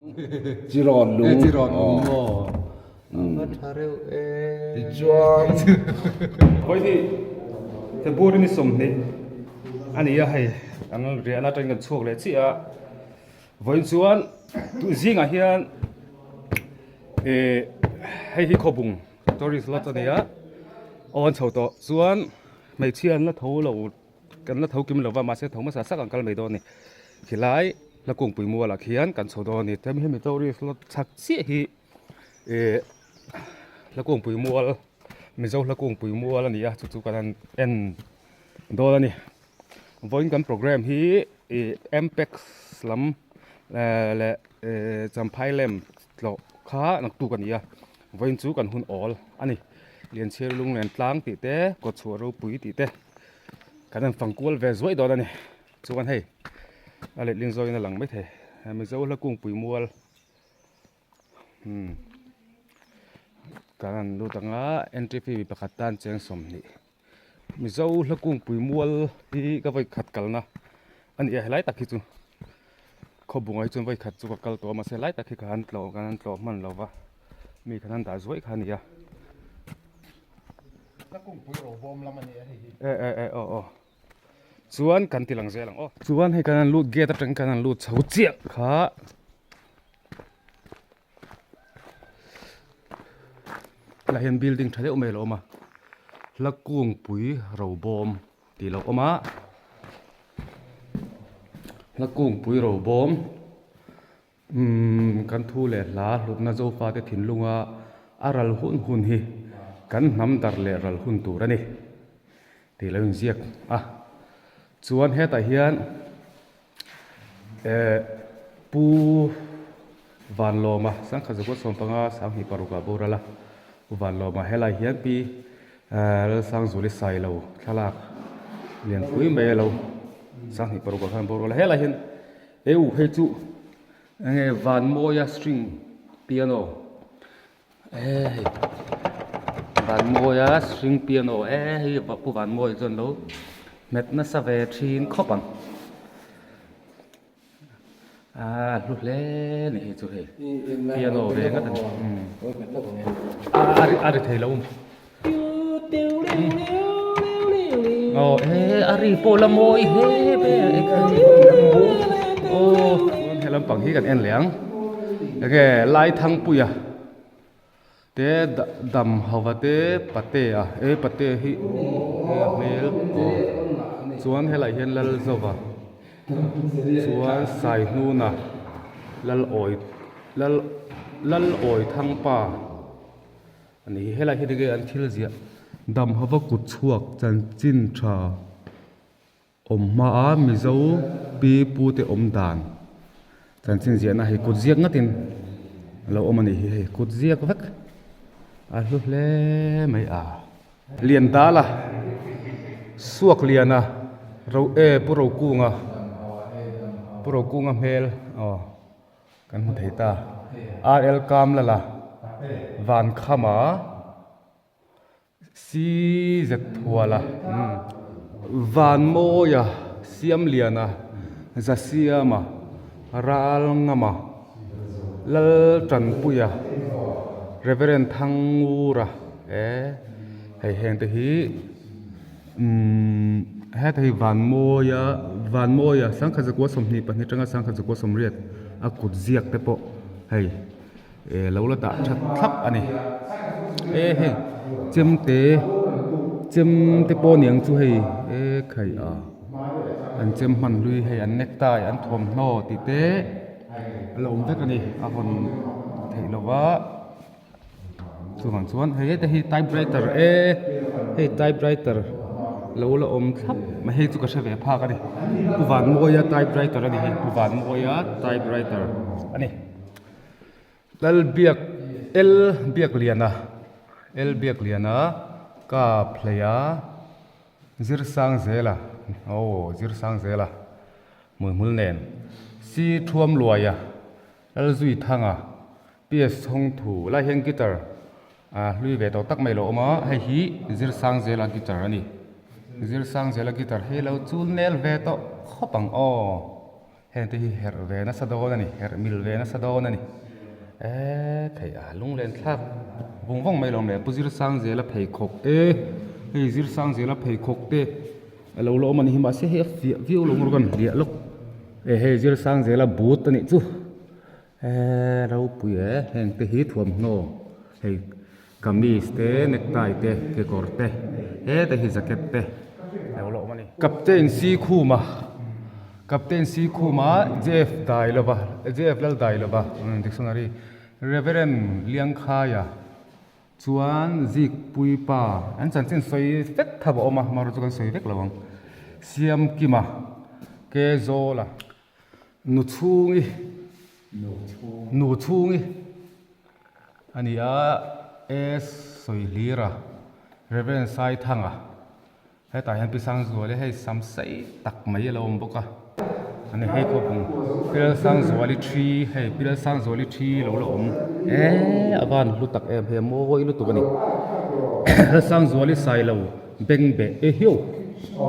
Chirawn lung. Chirawn lung maw? A va tha reuh e. Tichuan. Hawi hi February ni 20 a ni a hei an riahna atangin kan chhuak leh chiah a vawiin chuan tun zingah hian ih hei hi khawbung tourist lodge a ni a aw an chho tawh chuan hmeichhia an la tho lo. Kan la tho kim lova mahse tho hmasa sak ang kal mai dawn a ni. Khilai hla kungpui mualah khian kan chho dawn a ni. Chuan hemi tourist lot chhak chiah hi ih hla kungpui mual Mizo hla kungpui mual a ni a chu chu kan han en dawn a ni. Vawiin kan program hi ih Mpex lam leh Champhai lem tlawh kha naktuk a ni a vawiin chu kan hun awl a ni. Lianchhiar lunglen tlang tih te kawtchhuah ropui tih te. Kan han fang kual ve zuaih dawn a ni. Chuan hei a letling zawngin a lang mai thei. Mizo hla kungpui mual umm kan han lut ang a entry fee mi pakhat tan cheng 20. Mizo hla kungpui mual hi ka vawi khat kalna a ni a helai tak hi chu khawbunga hi chuan vawi khat chu ka kal tawh a mahse helai tak hi ka han tlawh kan han tlawh hman lo va mi khan han dah zuaih kha a ni a. La kungpui ro bawm lam a ni a hei hi. E e e aw aw chuan kan ti lang zel ang aw. Chuan hei kan han lut gate atang kan han lut chho chiah kha. Helai hian building tha deuh mai a lo awm a la kungpui ro bawm tih a lo awm a la kungpui ro bawm. Umm kan thu leh hla hlutna Zofate thinlunga a ral hun hun hi kan hnam dar leh ral hun tur a ni tih lo inziak a. Chuan hetah hian eh Pu Vanlawma Sangkhat Zakua 15 26 ah boral a, Pu Vanlawma helai hian Pi Lalsangzuli Sailo thlalak lianpui mai a lo 26 ah khan boral a, helai hian Eu hei chu enge van mawia string piano e hei van mawia string piano e hei pu van mawi chuan lo hmet nasa ve thin khawp ang ah hlu hle a ni hei chu hei piano ve ngat a ni a ri thei lo. Aw he a ri pawh la mawi hle vel aw he lampang hi kan en leh ang enge Laithangpuia te dam hauva te patea e pate hi a hmel aw chuan helaiah hian Lalzova chuan Saihnuna Lalawi Lal Lalawithangpa. A ni hi helai hi enge an thil ziah dam hova kut chhuak chanchin tha awm hma a mizo pi pu te awm dan chanchin ziahna hei kut ziak ngatin a lo awm a ni hi hei kut ziak vek a hlu hle mai a. Liandala Suakliana ro e Pu Rokunga Pu Rokunga hmel aw. Kan hmu thei ta. RL Kamlala, Vankhama, CZ Thuala, Vanmawia, Siamliana, Zasiama, Ralngama, Laltanpuia, Reverend Thangura e hei heng te hi umm heta hi Vanmawia Vanmawia sangkhat zakua 22 atanga sangkhat zakua 80 a kut ziak te pawh hei eh lo la dah that thlap a ni e hei chemte chemte pawh aniang chu hei e khai a an chem hman hlui hei an necktie an thawmhnaw tih te a lo awm vek a ni a hawn theih lova. Chuvang chuan hei heta hi typewriter e hei typewriter lo la awm thlap mai hei chu ka hre ve phak a ni Pu Vanmawia typewriter a ni hei Pu Vanmawia typewriter a ni Lalbiak L Biakliana L Biakliana ka phleia Zirsangzela aw Zirsangzela hmuihmul nen C Thuamluaia Lalzuithanga PS chhawng thu lai hian guitar ah hlui ve tawh tak mai lo awm a, hei hi Zirsangzela guitar a ni. Zirsangzela guitar hi lo chul nel ve tawh khawp ang aw. Heng te hi herh ve nasa dawn a ni, herh mil ve nasa dawn a ni. Eee thei a lunglen thlak vawng vawng mai lo mai a, Pu Zirsangzela pheikhawk te, hei Zirsangzela pheikhawk te a lo la awm a ni hi mahse hei a fiah viau lo ngawr kan hliah lawk. E hei Zirsangzela boot a nih chu eee ropui e heng te hi thuamhnaw hei kamis te necktie te kekawr te heta hi jacket te a lo la awm a ni. Captain Sikhuma Captain Sikhuma Jeff Dailova Jeff Lal Dailova dictionary Reverend Liangkhaia chuan Zikpui pa an chanchin sawi vek tha a awm a amaherawhchu kan sawi vek lo ang Siamkima Kezawla Nu chhungi Nu chhungi a ni a S Sawihlira Reverend Saithanga hetah hian Pi Sangzuali hei sam sei tak mai a lo awm bawk a ani hei khawpang Pi Lalsangzuali thi hei Pi Lalsangzuali thi lo la awm eee a van hlu tak em hei a mawi lutuk a ni Lalsangzuali sailo. Bengbeh e hiau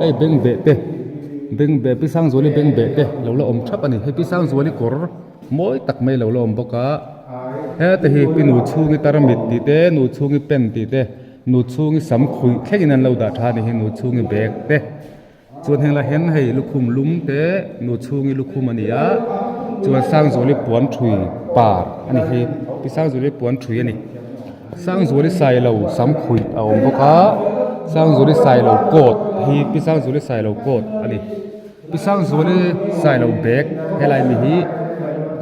hei bengbeh te bengbeh pi Sangzuali bengbeh te lo la awm thap a ni hei pi Sangzuali kawr mawi tak mai lo la awm bawk a heta hi pi nu chhungi tarmit tih te nu chhungi pen tih te nu chhungi sam khuih thlengin an lo dah tha a ni hi nu chhungi bag te chuan heng lai hian hei lukhum lum te nu chhungi lukhum a ni a chuan Sangzuali puan thui par a ni hei pi Sangzuali puan thui a ni. Sangzuali Sailo sam khuih a awm bawk a, Sangzuali Sailo coat hi Pi Sangzuali Sailo coat a ni. Pi Sangzuali Sailo bag helai mi hi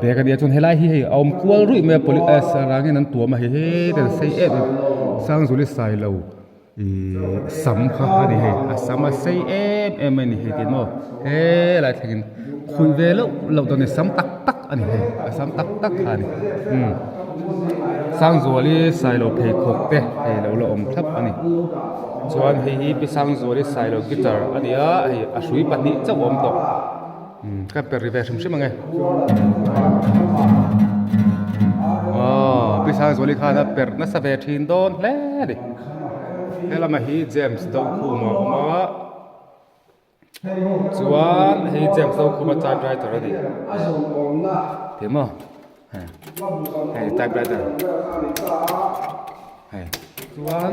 bag a nia chuan helai hi hei a awm kual ruih mai a pawlih eh rangin an tuam a hei heta sei em em Sangzuali Sailo ihh sam kha a ni hei a sam a sei em em mai a ni hei tih maw helai thlengin khuih ve loh loh dawn a ni sam tak tak a ni hei a sam tak tak kha a ni umm Sangzuali Sailo pheikhawk te hei lo la awm thlap a ni chuan hei hi Pi Sangzuali Sailo guitar a ni a hei a hrui pahnih chauh a awm tawh umm ka per ri ve hrim hrim ang e aw Pi Sangzuali khan a perh nasa ve thin dawn hle a ni helamah hi James Dokhuma a awm a. Chuan hei James Zokhuma typewriter a ni ti maw hei typewriter hei chuan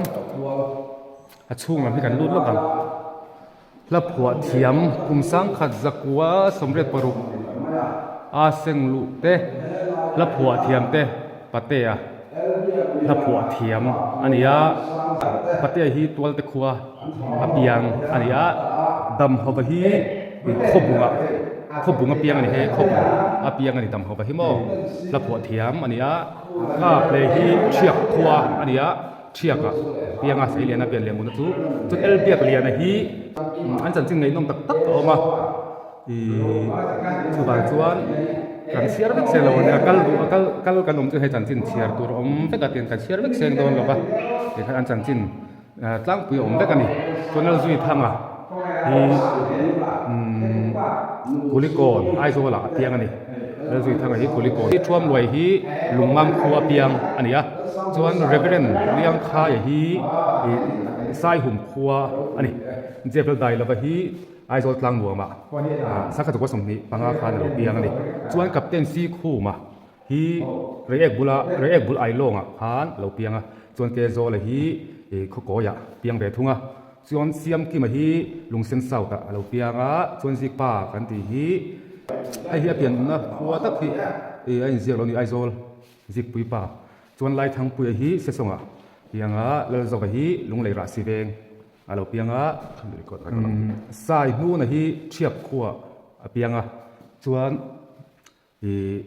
a chhung lam hi kan lut lawk ang hla phuah thiam kum sangkhat zakua 86 a seng luh te hla phuah thiam te patea hla phuah thiam a ni a patea hi tualte khua. A piang a ni a Damhauva hi khawbungah khawbung a piang a ni hei khawbung a piang a ni Damhauva hi maw hla phuah thiam a ni a car play hi Thiak khua a ni a Thiakah piang a Seiliana pian leh muna chu chuan Elbiakliana hi an chanchin ngaihnawm tak tak a awm a. Ihh chuvang chuan kan chhiar vek seng lo a nia kal duh a kal kal kan awm chu hei chanchin chhiar tur a awm vek a tiang kan chhiar vek seng dawn lo va tikhan an chanchin tlangpui a awm vek a ni chuan Lalzui Thanga hi umm Kulikawn Aizawl ah a piang a ni Lalzui Thanga hi Kulikawn hi Thuamluai hi Lungmam khua a piang a ni a chuan Reverend Liangkhaia hi ih Saihum khua a ni Jebel Dailova hi. Aizawl tlang nuamah sangkhat zakua 25 khan a lo piang a ni. Chuan Captain C Khuma hi Reiek bula Reiek bul Ailawngah khan a lo piang a. Chuan Kezawla hi Khawkawiah piang ve thung a. Chuan Siamkima hi Lungsen South-ah a lo piang a. Chuan Zikpa kan tih hi hei hi a pianna khua tak hi a inziak lo a ni Aizawl Zikpuipa. Chuan Laithangpuia hi Sesawngah piang a, Lalzova hi Lunglei Rahsi Veng. A lo piang a, Sai hnuna hi Thiak khua a piang a, chuan ih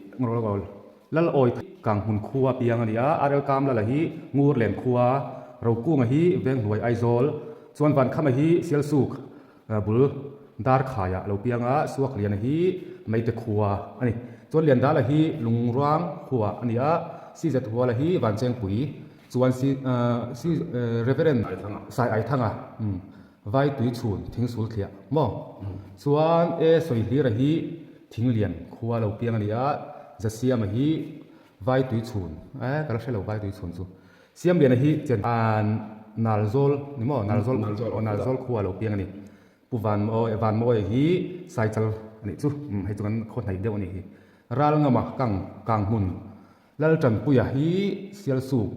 Lal Awi Kang hmun khua a piang a ni a, RL Kamlala hi Ngurlen khua, Rokunga hi Venghnuai Aizawl, chuan Vankhama hi Sialsuk bul Darkhaiah a lo piang a, Suakliana hi Meite khua a ni. Chuan Liandala hi Lungrang khua a ni a, Sizathuala hi Vanchengpui Chuan si si Reverend Sai Aithanga vai tui chhun thing sul thliah maw? Chuan e Sawihlira hi thing lian khua lo piang a ni a, Zasiama hi vai tui chhun eh ka la hre lo vai tui chhun chu. Siamliana hi chen Nalzawl ni maw? Nalzawl Nalzawl khua lo piang a ni. Pu Vanmawia hi Saichal. anih chu umm hei chu kan khaw hnaih deuh a nih hi Ralngama kang kang hmun Laltanpuia hi Sialsuk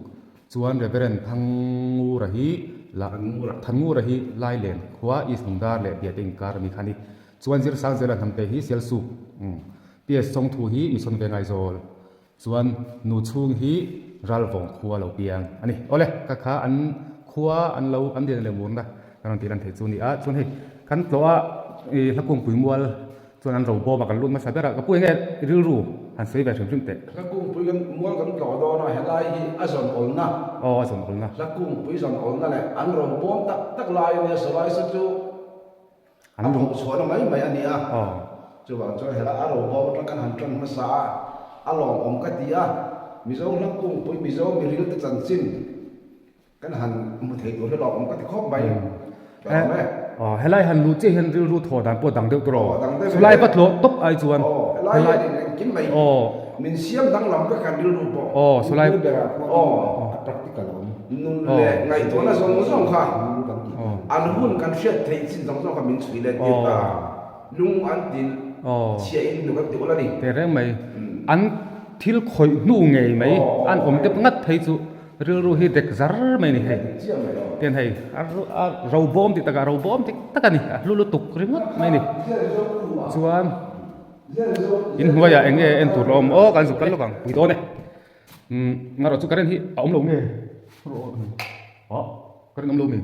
chuan Reverend Thangngura hi la Thanngura hi Lailen khua East Lungdar leh Biate inkar a ni kha a ni. Chuan Zirsangzela Hnamte hi Sialsuk PS Chawngthu hi Mission Vengaizawl chuan nu chhung hi Ralvawng khua lo piang a ni. Awle ka kha an khua an lo an lian leh murna kan rawn tih lan theih chu a ni a. Chuan hei kan tlawh a ih Hlakungpui mual Chuan an ro bawm a kan lut hmasa ber a, ka pu enge rilru han sawi ve hrim hrim teh. Hla kungpui kan mual kan tlawh dawn a, helai hi a zawn awlna. Aw a zawn awlna. Hla kungpui zawn awlna leh an ro bawm tak tak lai a nia, Sawlai sa chu a phoh chhuahna mai mai a ni a. Aw. Chuvang chuan helai a ro bawm atang kan han tan hmasa a, a lawmawm ka ti a, Mizo hla kungpui Mizo miril te chanchin. Kan han hmu thei tur hi lawmawm ka ti khawp mai. Ka awm e. Aw helai han luh chiah hian rilru thaw dan pawh dang deuh tur aw. Aw dang deuh Chulai va tlawh tawp ai chuan. Aw helai hian in engkim mai. Aw. Min siam danglam vek kan rilru pawh. Aw chulai. Berah khuan Aw. a practical a awm. Nun leh ngaihtuahna zawng zawng kha Aw. an hun kan hriat theih chin zawng zawng kha min chhui let tir ta. Lung an ti chhia in lung an ti ul a ni. Teh reng mai. An thil khawih hnu ngei mai an awm tep ngat phei chu rilru hi dek zar mai a ni hei. Tian hei a ro bawm tih takah ro bawm dik tak a ni a hlu lutuk ringawt mai a ni. Chuan in hnuaiah eng nge en tur la awm aw kan zuk kal lawk ang pui dawn e. Umm ngarawh chu current hi a awm lo nge aw current awm lo mi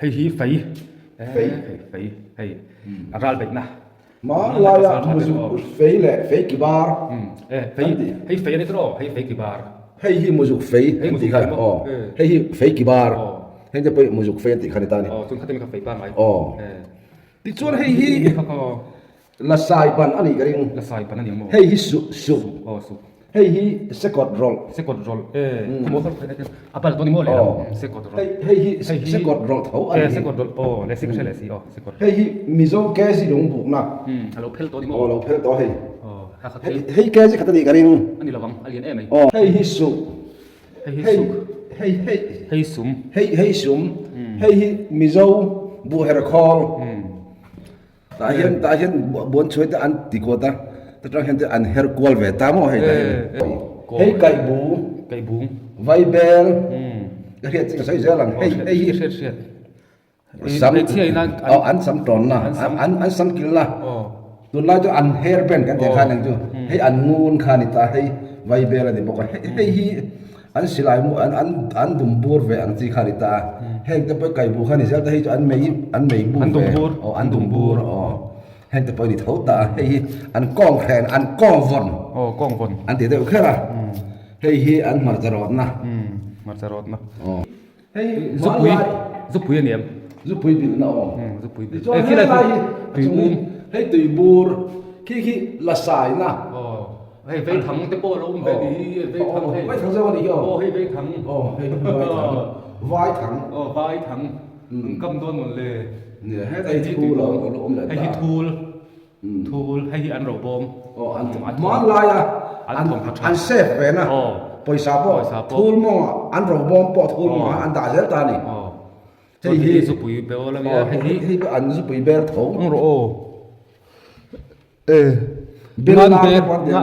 hei hi fei fei fei hei a ral beihna Hmanlaia muzuk fei leh fei ki bar e fei hei fei a ni tawh hei fei ki bar hei hi muzuk fei an tih kha aw hei hi fei ki bar heng te pawh hi muzuk fei an tih kha ni ta a ni aw chuan khatin kha fei pangngai aw tichuan hei hi La sai ban a nih ka ring. La sai ban a ni maw? Hei hi su su. Aw su. Hei hi sekawt rawlh. Sekawt rawlh e. Khaw maw khaw a bal dawn ni maw lehlam sekawt rawlh. Hei hei hi sekawt rawlh tho a ni. E sekawt rawlh aw leh si ka hre leh si aw sekawt rawlh. Hei hi Mizo kezi lung bukna. A lo phel tawh ni maw? Aw lo phel tawh hei. Aw ha kha hei hei kezi khat a nih ka ring. A ni lovang a lian em ai. Aw hei hi su. Hei hi suk. Hei hei. Hei sum. Hei hei sum. Hei hi Mizo buhher khawl. Tah hian tah hian buan chhuai te an ti kawt a ta tang hian te an her kual ve ta maw hei tah hian hei kaih bu kaih bung vai bel ka hriat chi ka sawi zel ang hei hei hi hriat hriat sam aw an sam tawn na an an sam kil na tunlai chu an hair band kan tih khan ang chu hei an ngun kha ni ta hei vai bel a ni bawk a hei hi An silai mu an an an dum bur ve ang chi kha ni ta a, heng te pawh kai bu kha ni zel ta hei chu an mei an mei bu ve aw an dum bur aw heng te pawh ni tho ta a hei hi an kawng hren an kawng vawn aw kawng vawn an ti deuh kher a hei hi an hmarcha rawtna hmarcha rawtna aw hei zupui zupui a ni em zupui bilhna aw zupui bilh tichuan helai hi tui um hei tui bur khi khi la saina aw Hei vei thang te pawh a lo awm ve ni hi vei thang hei. Vai thang zawk a nih hi aw. Aw hei vei thang. Aw hei vai thang. Vai thang. Aw vai thang. An kam dawn mawn le. Nia heta hi thul a lo awm leh ta. Hei hi thul. Thul hei hi an ro bawm. Aw an hmanlai a an thawmhnaw tha. An safe ve na. Aw. Pawisa pawh thul mawngah an ro bawm pawh thul mawngah an dah zel ta a ni. Aw. Hei hi zupui bel a nia hei hi. Hei hi an zupui bel tho. Ang rawh aw. E ngan bel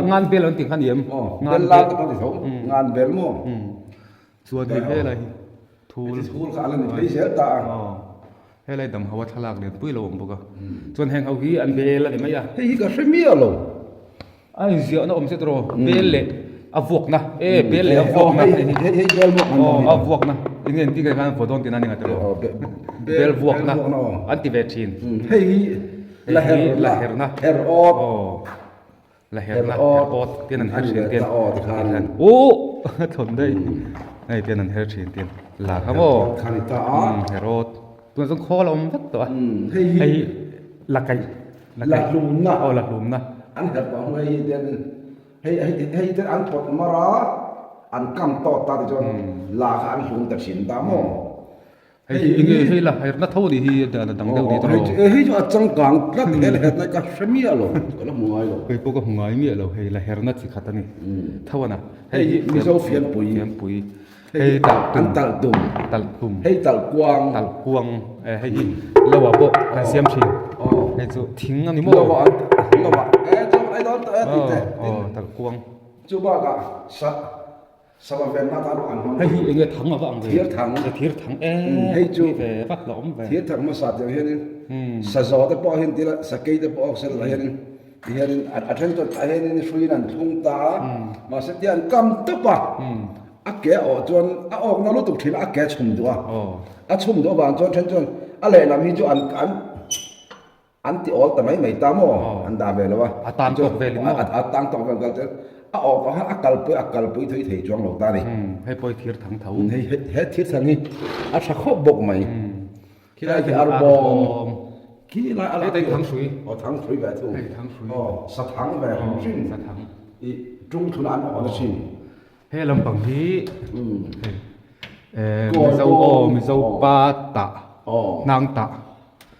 ngan bel an tih kha ni em ngan bel te pawh ti tho ngan bel maw chuan hei helai hi thul thul kha a la ni phei zel ta a helai dam ho a thlalak lian pui lo awm bawk a chuan heng ho hi an bel a ni mai a hei hi ka hre miah lo a inziahna awm zet rawh bel leh a vuakna e bel leh a vuakna hei hei bel vuak a vuakna eng nge an tih khan vaw dawn tihna a ni ngai tawh bel vuakna an ti ve thin hei hi La her la herna her awt aw la herna her awt tian an her thin tian aw tikhan u thawn daih hei tian an her thin tian la kha maw kha ni ta a her awt tuna chuan khawl a awm vek tawh a hei hi hei la kaih la hlumna aw la hlumna an her tawh hnu hei hi tian hei hei hei te an pawt mar a an kam tawt ta tichuan la kha an hlum ta thin ta maw Hei hi enge hei la herna tho ni hi dan a dang deuh ni tawh. Hei chu a changkang tlat he la herna ka hre miah lo ka la hmu ngai lo. Hei pawh ka hmu ngai miah lo hei la herna chi khat a ni tho a na. Hei hi Mizo fianpui. Fianpui. Hei talh tum. An talh tum. Talh tum. Hei talh kuang. Talh kuang hei hi lo ah pawh kan siam thin. Hei chu thing a ni maw? Lo ah lo ah e chaw kan ei dawn tawh e tih te. Aw talhkuang. Chu bakah sa sava venna atan an hmang. Hei hi enge thang ava ang ve. Thir thang. Thir thang e. Hei chu ve vak la awm ve. Thir thang hmasa tiang hianin sazaw te pawh hian tila sakei te pawh awk sel lah hianin ti hianin a then chuan tah hianin hruiin an thlung ta a mahse tia an kam tawp a. A ke a awh chuan a awkna lutuk thin a, a ke a chhum duh a. A chhum duh avang chuan then chuan a lehlam hi chu an an an ti awl ta mai mai ta maw? An dah ve lo a. A tang tawk vel in maw? A tang tawk vel kal chuan a awh pah khan a kalpui a kalpui thui thei chuang lo ta a ni. Hei pawh hi thir thang tho. Hei he thir thang hi a tha khawp bawk mai. Khilai khi arbawm. Khilai a Hei thang hrui. Aw thang hrui ve thung. Hei thang hrui. Aw sathang ve hrim hrim. Sathang. I tung thun an awh na thin. He lampang hi eh Mizo aw Mizo pa tah hnang tah.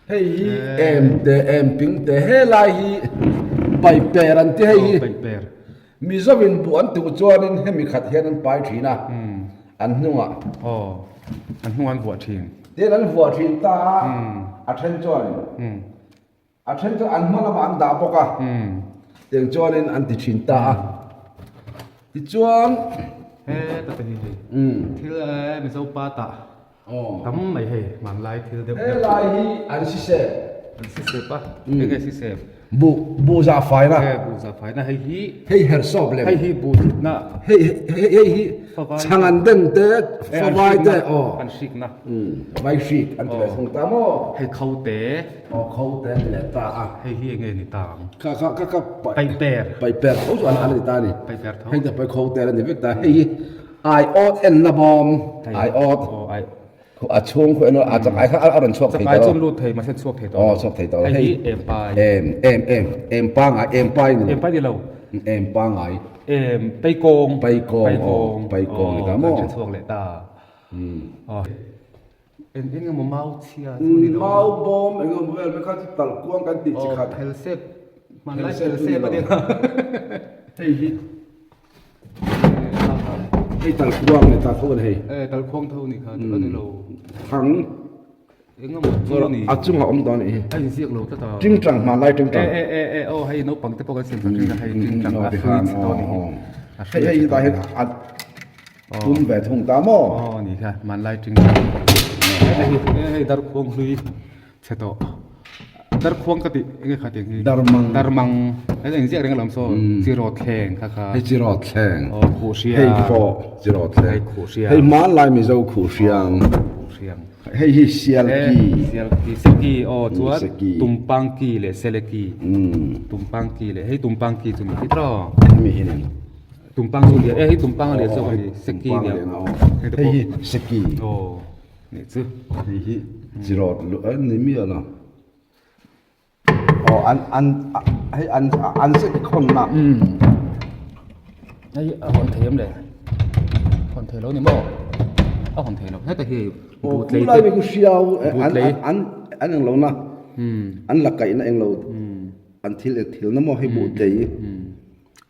Hei hi em te em ping te helai hi paiper an ti hei hi. Paiper. Mizo in buh an tuh chuanin hemi khat hian an pai thin a an hnungah. Aw an hnungah an vuah thin. Tin an vuah thin ta a a then chuanin. A then chu an hma lamah an dah bawk a, tiang chuanin an ti thin ta a. Tichuan. Heta te hi hei thil Mizo pa tah tam mai hei hmanlai thil deuh deuh. Helai hi an si sep. An si sep a, enge si sep? Buh buh zah faina. E buh zah faina hei hi. Hei herhsawp lem. Hei hi buh thutna. Hei hei hi chhang an den te favai te aw. An hrikna. Vai hrik an ti ve thung ta maw? Hei kho te. Aw kho te an ni leh ta a. Hei hi enge ni ta ang? Kha kha kha kha Paiper. Paiper tho chu an an ni ta a ni. Paiper tho. Hei te pai kho te an ni vek ta. Hei hi ai awt en na bawm. Ai awt. Aw ai. A chhung khu en a chak ai kha a rawn chhuak thei ta. Chak ai chuan lut thei mahse chhuak thei tawh lo. Aw chhuak thei tawh lo. Hei hi em pai. Em em em em pangai em pai ni lo. Em pai ni lo. Em pangai. Em paikawng. Paikawng. Paikawng. Paikawng ni ta maw? Kan hre chhuak leh ta. Aw. Eng eng emaw mau chhia chu ni lo. Mau bawm eng emaw vel mai kha chu talh kuang kan tih chi khat. Aw phel sep hmanlai phel sep a ni a. Hei hi hei talh kuang ni ta tho a ni hei. E talh kuang tho ni kha a ni lo. Thang eng emaw chu ni. A chungah awm dawn a nih hi. A inziak lo tlat a. Tingtang hmanlai tingtang. E e e aw hei naupang te pawh kan siam sak thin a hei tingtang a hrui chi dawn a nih hi. Hei hei tah hian a Tum ve thung ta maw? Aw ni kha hmanlai ting kha hei hei darkhuang hlui chhe tawh darkhuang ka tih enge kha tiang hi darmang darmang hei eng ziak reng alawm saw chiraw thleng kha kha hei chiraw thleng aw khuh hriang hei pawh chiraw thleng hei khuh hriang hei hmanlai mizo khuh hriang khuh hriang hei hi sial ki sial ki seki aw chuan tumpang ki leh sele ki tumpang ki leh hei tumpang ki chu ni hi tawh hemi hi ni. Tumpang chu lian e hei tumpang a lian zawk a ni seki nia hei hi seki aw nih chu hei hi chirawt luh a ni miah lo aw an an hei an an seki khawn na hei a hawn thei em le hawn thei lo ni maw a hawn thei lo heta hi aw khulai mi khu hriau an an an englo na an la kaih na englo an thil thil na maw hei buh tlei.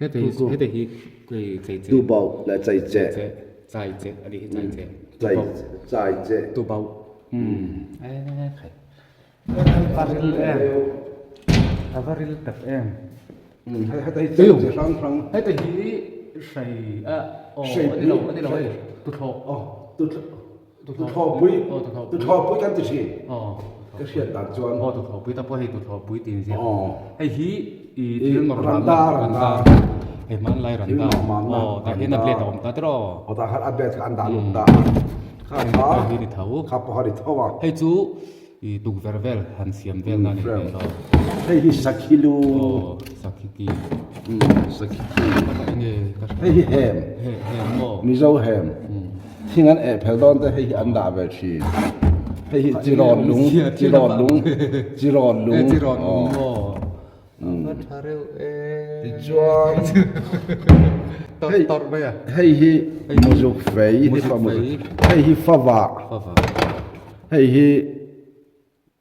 Heta hi heta hi kei chei che. Tubauh leh chei che. Che chai che a ni hi chai che. Chai chai che. Tubauh. E khai. A ril em. A va ril tak em. Heta hi chei che hrang hrang. Heta hi hrei a aw a ni lo a ni lo hei tuthlawh. Aw tuthlawh. Tuthlawhpui tuthlawhpui kan ti thin ka hriat dan chuan. Aw tuthlawhpui ta pawh hei tuthlawhpui tih inziak. Hei hi i thil nawr randa randa hei hmanlai randa aw tah hian a blade a awm ta tiraw. Aw tah khan a blade kha an dah lut ta kha kha hi ni tho kha pawh a ni tho a. Hei chu i tukverh vel han siam vel na ni hmel aw. Hei hi sakhi lu. Aw sakhi ki. Sakhi ki. Enge ka hria. Hei hi hem. Hem maw. Mizo hem. Thing an eh phel dawn te hei hi an dah ve thin. Hei hi chirawn lung, chirawn lung, chirawn lung. Chirawn lung maw? A tha reuh e. Tichuan Tawrh tawrh mai a. Hei hi muzuk fei, hei hi favah. Favah. Hei hi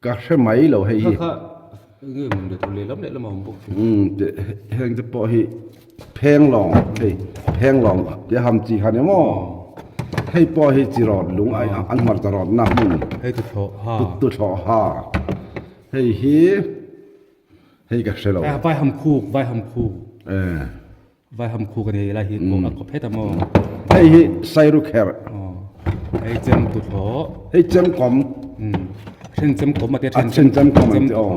Ka hre mai lo hei hi. Kha kha nge mun le tur lehlam lehlam a awm bawk thin. Umm heng te pawh hi pheng lawng hei pheng lawng tia ham chi kha ni maw hei pawh hi chi rawt lung a an hmarcha rawt na hmun Hei tuthlawh ha tuthlawh ha hei hi. Hei ka hre lo. Vai ham khuk, vai ham khuk. Vai ham khuk a ni helai hi a kawp het a maw. Hei hi Sairukherh. Hei chem tuthlawh. Hei chem kawm. Then chem kawm a tia then chem kawm an tia aw.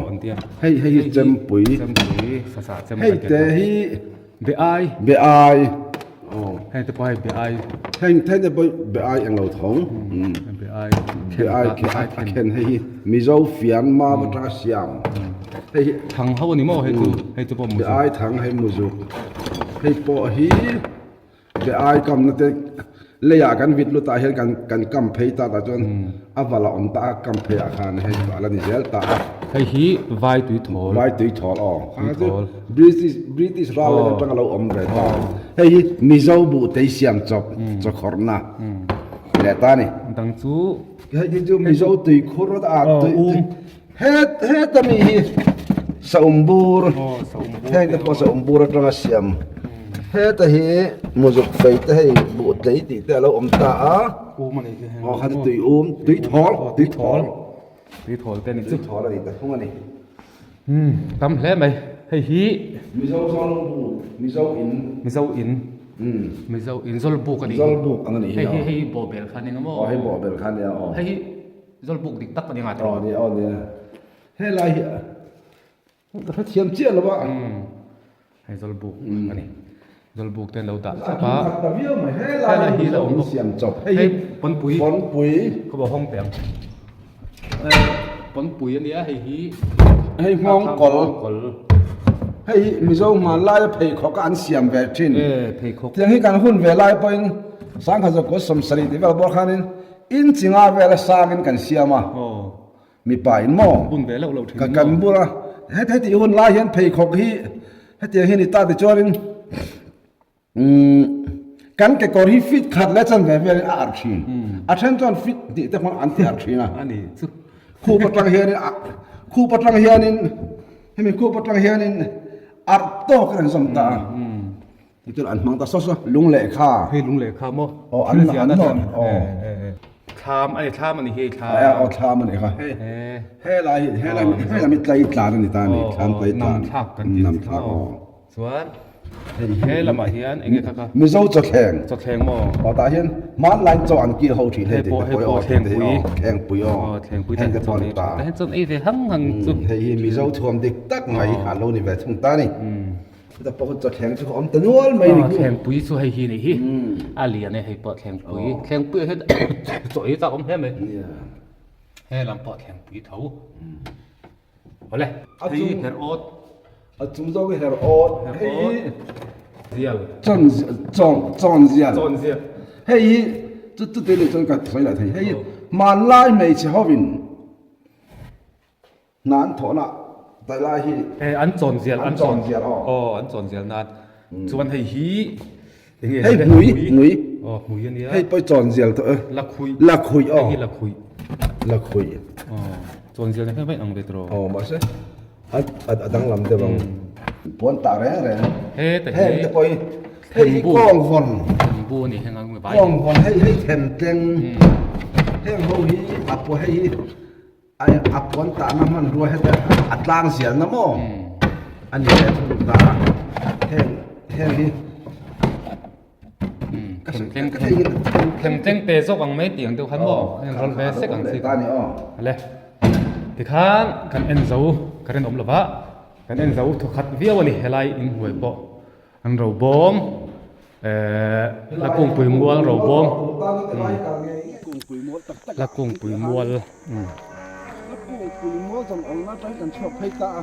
Hei hei hi chempui. Chempui sasa chem. Hei te hi be ai. Be ai. Hei te pawh hei be ai. Hei hei te pawh be ai englo thawng. Be ai. Be ai a khen hei hi Mizo fian ma atanga siam. Hei hi thang ho ani maw hei chu hei chu pawh muzuk. Be ai thang hei muzuk. Hei pawh hi Be ai kamna te leiah kan vit lut ah hian kan kan kam phei ta tah chuan a val a awm ta a kam phei ah khan hei chu a la ni zel ta a. Hei hi vai tui thawl. Vai tui thawl aw. Kha chu British British ral leh atang a lo awm ve ta. Hei hi Mizo buh tei siam chawp chawkhawrhna leh ta a ni. Dang chu. Hei hi chu Mizo tui khur a tui Het heta mi hi saum bur heng te pawh saum bur atanga siam heta hi muzuk fei te hei buh tlei tih te a lo awm ta a aw kha chu tui um tui thawl tui thawl tui thawl te ani chu tui thawl a ni ta thung a ni umm tam hle mai hei hi mizo zawng bu mizo in mizo in mizo in zawlbuk a ni zawlbuk ang a ni hi hei hi hei bawhbel kha a ni ang maw aw hei bawhbel kha a nia aw hei hi Zawlbuk dik tak a ni ngai Aw ni aw ni helai hi ka hrethiam chiah lo a. Hei zawlbuk a ni. Zawlbuk te an lo dah chawp a. A khat ta viau mai helai hi la awm bawk. Siam chawp hei hei pawnpui pawnpui ka bo hawng teh ang. Pawnpui a nia hei hi hei nghawng kawl hei hi Mizo hmanlaia pheikhawk a an siam ve thin. Pheikhawk tiang hi kan hun ve lai pawhin sangkhat zawk kut sawmsarih tih vel bawr khanin Inchi nga vela sangin kan siam a, mipa in maw? Ka kan bur a, heti hun lai hian pheikhawk hi hetiang hi ni ta tichuanin kan kekawr hi fit khat leh chanve velin a arh thin. A then chuan fit tih te pawh an ti arh thin a. Khup atang hianin khup atang hianin hemi khup atang hianin arh tawk in an zawm ta a. Tichuan an hmang ta saw saw lung lehkha. Hei lung lehkha maw? Aw an an nawn aw. Thlam a ni thlam a ni hi thlam. Aw thlam a ni kha hei helai hi helai helai mi tlai tlan a ni ta a ni thlam tlai tlan. Nam thlak kan tih Nam thlak aw. Chuan he lamah hian eng nge kha kha? Mizo chawthleng. Chawthleng maw? Aw tah hian hmanlai chaw an kil ho thin hei Hei pawh hei pawh thlengpui. Thlengpui aw. Aw thlengpui Heng te pawh a ni ta. Heng chuan ei ve hang hang chu. Hei hi Mizo thuam dik tak mai a lo ni ve thung ta a ni. Chuta pawh chawthleng chu a awm ta nual mai ni khu. Thlengpui chu hei hi nih hi a lian e hei pawh thlengpui thlengpui ah hian chaw ei chak awm hle mai he lam pawh thlengpui tho awle hei her awt a chung zawk hi her awt hei hi zial chawn chawn chawn zial chawn zial hei hi chu chu te leh chuan ka sawi lah thei hei hmanlai hmeichhe hovin Hna an thawhna daih lai hi. Eh an chawn zial an chawn zial aw. Aw an chawn zial nan. Chuan hei hi enge hei hmui hmui. Aw hmui ania. Hei pawh chawn zial tawh e. Lakhui. Lakhui aw. Hei hi lakhui. Lakhui. Aw chawn zial nen hian ang ve tawh. Aw mahse a a danglam deuh ang. Puan tah reng reng. He ta hi. Heng te pawh hi hei hi kawng vawn. Thembu ani heng ang vai. Kawng vawn hei hei them tleng. Heng ho hi a pawh hei hi A puan tahna hmanrua heta a tlang zialna maw a ni leh thung ta a heng heng hi Themtleng te zawk ang mai tih ang deuh khan maw heng rawn ve sek ang chi kha le tikhan kan en zo ka rinawm lova kan en zo thawkhat viau a ni helai inhnuai pawh an ro bawm. Ehh la kungpui mual ro bawm la kungpui mual la kungpui mual zawng ang na tang kan chhuak phei ta a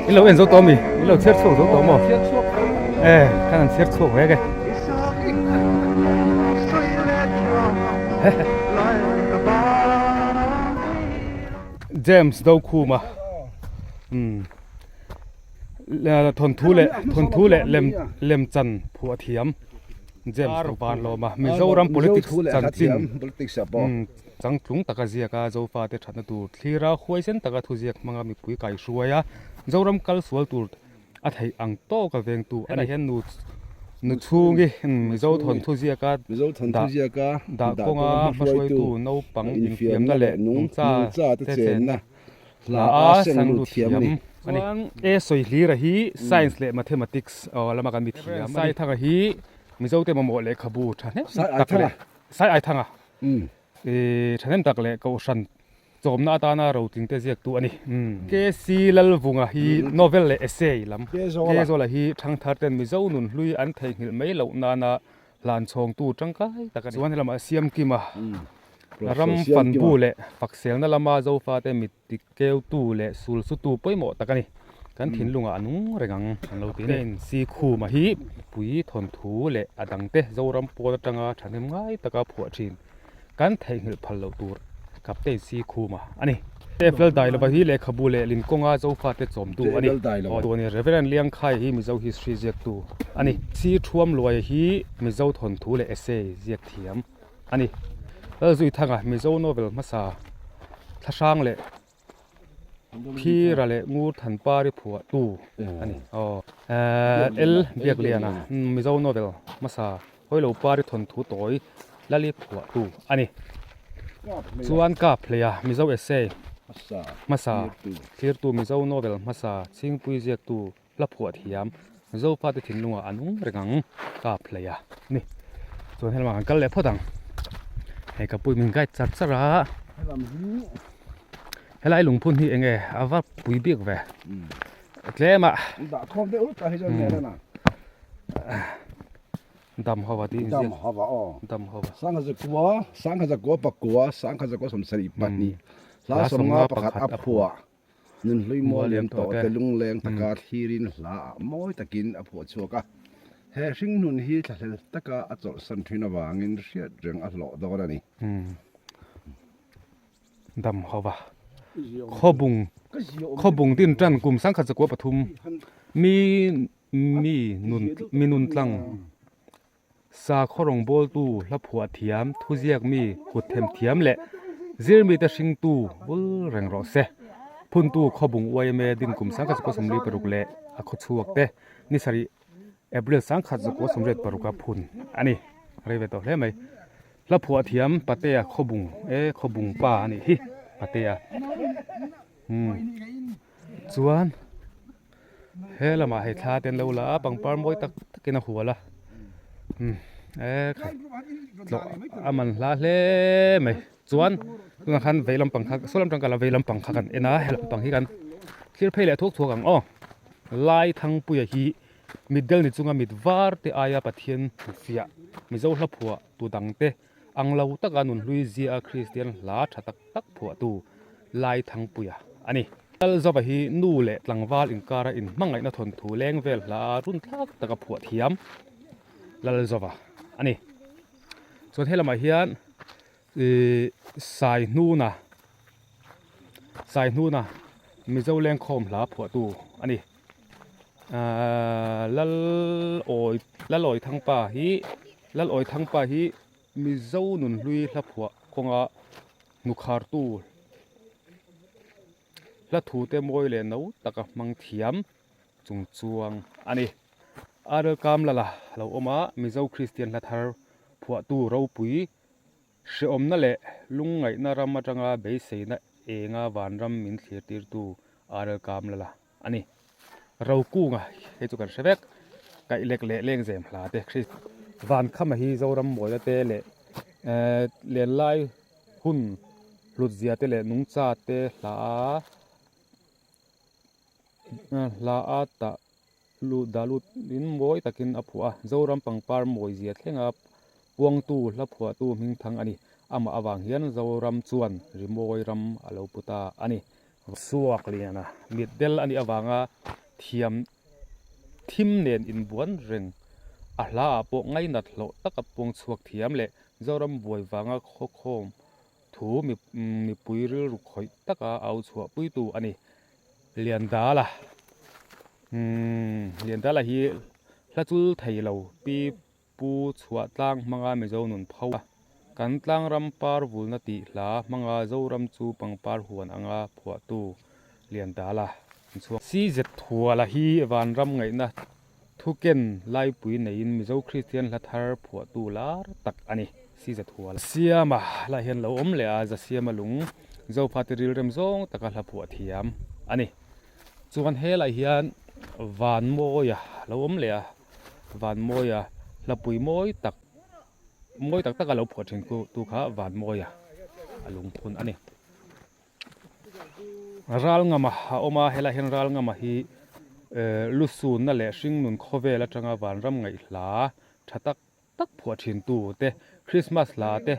I lo en zo tawh mi i lo chhiar chhuak zo tawh maw eh kan han chhiar chhuak vek e. James Dokhuma umm thawnthu leh thawnthu leh lem lem chan phuah thiam James Vanlawma Mizoram politics chanchin umm changtlung taka ziaka Zofate thatna tur thlira huaisen taka thuziak hmanga mipui kaihruai a Zoram kal sual tur a theih ang tawka vengtu a ni hian nu. Nuchhungi Mizo thawnthu ziaka dah kawnga hmahruaitu naupang infiamna leh nungcha te chenna hla a senglut thiam a ni. Chuan E Sawihlira hi Science leh Mathematics lama kan mi thiam a ni. Saithanga hi Mizote mamawh lehkhabu thahnem tak leh Saiaithanga thahnem tak leh Kohhran Chawmna atana rotlingte ziaktu a ni. KC Lalvunga hi novel leh essay lam. Kezola hi thangtharten Mizo nun hlui an theihnghilh mai loh nana hlanchhawngtu tangkai tak a ni. Chuan helamah Siamkima ram fanbu leh fakselna lama Zofate mit tikeutu leh sulsutu pawimawh tak a ni. Kan thinlungah a nung reng ang an lo ti a ni. Heng Sikhuma hi pui thawnthu leh a dangte Zoram pawn atanga thahnem ngai taka phuah thin. Kan theihnghilh phal loh tur Captain C Khuma a ni. Teflal Dailova hi lehkhabu leh Linkawnga Zofate chawmtu a ni. Aw ni Reverend Liangkhai hi Mizo history ziaktu a ni. C Thuamluaia hi Mizo thawnthu leh essay ziak thiam a ni. Lalzuithanga Mizo novel hmasa Thlahrang leh Phira leh Ngur Thanpari phuahtu a ni. Aw L Biakliana Mizo novel hmasa Hawilo Pari thawnthu tawi Lali phuahtu a ni. Chuan Kap hleia Mizo essay hmasa thlirtu Mizo novel hmasa Chhingpui ziaktu hla phuah thiam Mizo fate thinlungah an awm reng ang Kap hleia ni. Chuan helamah kan kal leh phawt ang. Hei ka pui min guide char char a. Helai lungphun hi enge a va pui bik ve. Tlem a. Dah khawm deuh ta hi chuan nge na. Dam hova tih Dam hova aw. Dam hova. Sangha zakua, sangha zakua pakua, sangha zakua sawmsarih pahnih. Hla sawmnga pakhat a phuah. Nunhlui mual liam tawh te lungleng taka thlirin hla ah mawi takin a phuah chhuak a. He hringnun hi thlahlel taka a chawlhsan thin avangin hriat reng a hlawh dawn a ni. Dam ho va. Khawbung Khawbung din tan kum 1903 mi mi nun mi nun tlang. Sakhaw rawngbawltu, hla phuah thiam, thuziak mi, kut them thiam leh zirmite hringtu bul reng rawh se. Phuntu Khawbung YMA din kum 1946 leh a khawchhuak te ni sarih April 1986 a phun a ni. Rei ve tawh hle mai. Hla phuah thiam Patea Khawbung e Khawbung pa a nih hi Patea. Umm chuan he lamah hei thla te an lo la a pangpar mawi tak takin a hual a umm e khai tlawh a man hla hle mai chuan tunah khan vei lampang kha saw lam tang kala vei lampang kha kan en a he lampang hi kan thlir phei leh thuak thuak ang aw lai thangpuia hi mitdel ni chunga mit var te aia Pathian fiah Mizo hla phuah tu dang te. Ang lo taka nunhlui zia Kristian hla tha tak tak phuahtu Lai Thangpuia a ni. Lalzova hi nu leh tlangval inkara inhmangaihna thawnthu leng vel hla runthlak taka phuah thiam Lalzova a ni. Chuan helamah hian ih Saihnuna Saihnuna Mizo lengkhawm hla phuahtu a ni. Ahh Lalawi Lalawi Thangpa hi Lalawi Thangpa hi Mizo nunhlui hla phuah kawnga hnukhartu hla thute mawi leh no taka hmang thiam chung chuang a ni. Arel Kamlala lo awm a, Mizo Kristian hla thar phuahtu ropui Hrehawmna leh lungngaihna ram atanga beiseina enga vanram min thlirtirtu Arel Kamlala a ni. Rokunga hei chu kan hre vek, Kaihlek leh Lengzem hla te Khrist. Vankhama hi Zoram mawina te leh lenlai hun hlutzia te leh nungcha te hla hla a tah lut dah lut in mawi takin a phuah a, Zoram pangpar mawizia thlenga puangtu hla phuahtu hmingthang a ni. Amah avang hian Zoram chuan rimawi ram a lo pu ta a ni. Suak liana mitdel a nih avanga thiam thim nen inbuan reng a hla ah pawh ngainat hlawh taka puang chhuak thiam leh Zoram buai vanga khawkhawm thu mipui rilru khawih taka au chhuahpuitu a ni. Liandala umm Liandala hi hla chul thei lo pi Pu chhuah tlang hmanga Mizo nun pho a, kan tlangram par vulna tih hla hmanga Zoram chu pangpar huan anga phuahtu Liandala an chhuak. CZ Thuala hi vanram ngaihna. Thuken laipui neiin Mizo Kristian hla thar phuahtu lar tak a ni. Si Zathual. Siama lah hian lo awm leh a, Zasiama lung Zofate rilrem zawng taka hla phuah thiam a ni. Chuan helaiah hian Vanmawia lo awm leh a, Vanmawia hlapui mawi tak mawi tak taka lo phuah thin tu kha Vanmawia a lungphun a ni. Ralngama a awm a, helaiah hian Ralngama hi lusunna leh hringnun khawvel atanga vanram ngaihhla tha tak tak phuah thin tu te Christmas hla te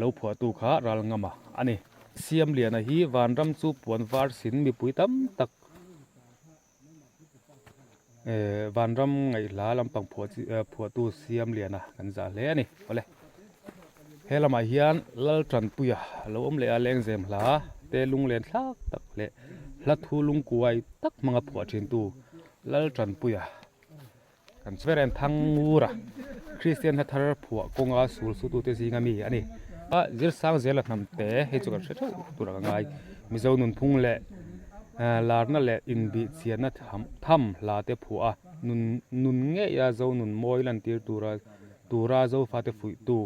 lo phuah tu kha Ralngama a ni. Siamliana hi vanram chu puan var sin mipui tam tak Vanram ngaihhla lampang phuah chi phuahtu Siamliana kan zah hle a ni. Awle. He lamah hian Laltanpuia a lo awm leh a, Lengzem hla te lunglen thlak tak leh hla thu lungkuai tak hmanga phuah thintu Laltanpuia kan Chveren Thangngura Kristian hla thar phuah kawnga sul sutute zinga mi a ni. A zirsang zela hnam te hei chu kan hre theuh tur a ka ngai. Mizo nunphung leh larna leh inbih chianna tham hla te phuah a, nun nun ngeia zo nun mawi lantir tura tura Zofate fuihtu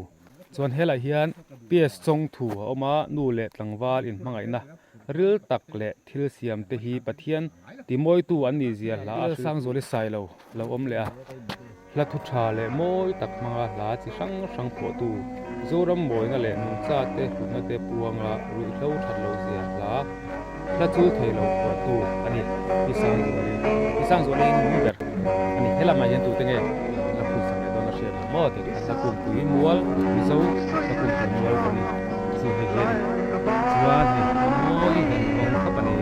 chuan helaiah hian PS Chawngthu a awm a, nu leh tlangval inhmangaihna ril tak leh thil siam te hi Pathian timawitu an nih zia hla a Sangzuali Sailo lo awm leh a, hla thu tha leh mawi tak hmanga hla chi hrang hrang phuahtu Zoram mawina leh nungcha te hlutna te puanga ruihhlo that lo zia hla hla chul thei lo phuahtu a ni. Pi Sangzuali Pi Sangzuali hi nung ber a ni. He lamah hian tute nge la phun sak leh dawn a hriat loh maw tih kha hla kungpui mual Mizo hla kungpui mual kan ni chu hei hi a ni. Chuan hei a mawi veng vawng khawp a ni.